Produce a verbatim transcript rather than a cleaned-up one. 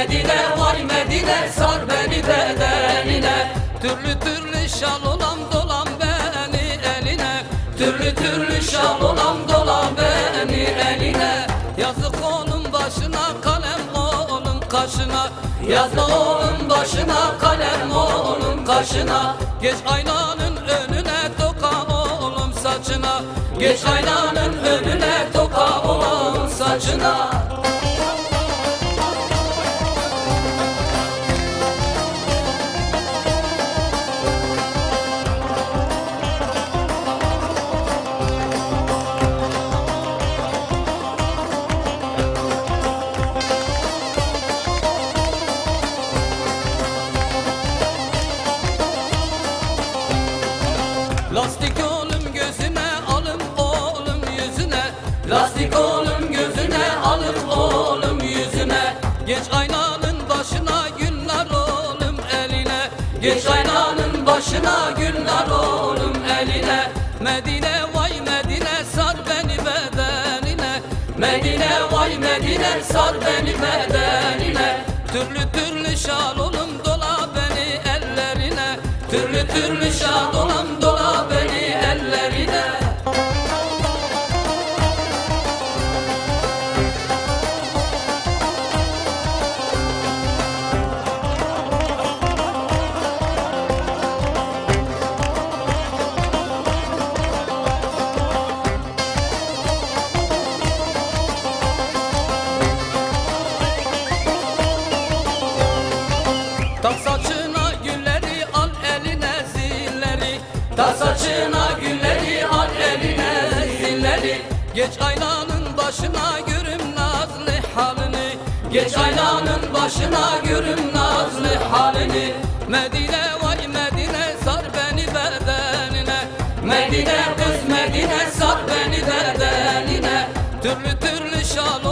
Medine, vay Medine, sar beni bedenine. Türlü türlü şal olam dolam beni eline. Türlü türlü şal olam dolam beni eline. Yazık oğlum başına, kalem oğlum kaşına. Yazık oğlum başına, kalem oğlum kaşına. Geç aynanın önüne, toka oğlum saçına. Geç aynanın önüne, toka oğlum saçına. Lastik oğlum gözüne, alım oğlum yüzüne. Lastik oğlum gözüne, alım oğlum yüzüne. Geç aynanın başına, gül nar oğlum eline. Geç aynanın başına, gül nar oğlum eline. Medine, vay Medine, sar beni bedenine. Medine, vay Medine, sar beni bedenine. Türlü türlü şal oğlum dola beni ellerine. Türlü türlü şal oğlum dola beni ellerine. Tak saçına gülleri, al eline zilleri. Tak saçına gülleri, al eline zilleri. Geç aynanın başına, görüm nazlı halini. Geç aynanın başına, görüm nazlı halini. Medine, vay Medine, sar beni bedenine. Medine kız Medine, sar beni bedenine. Türlü türlü şal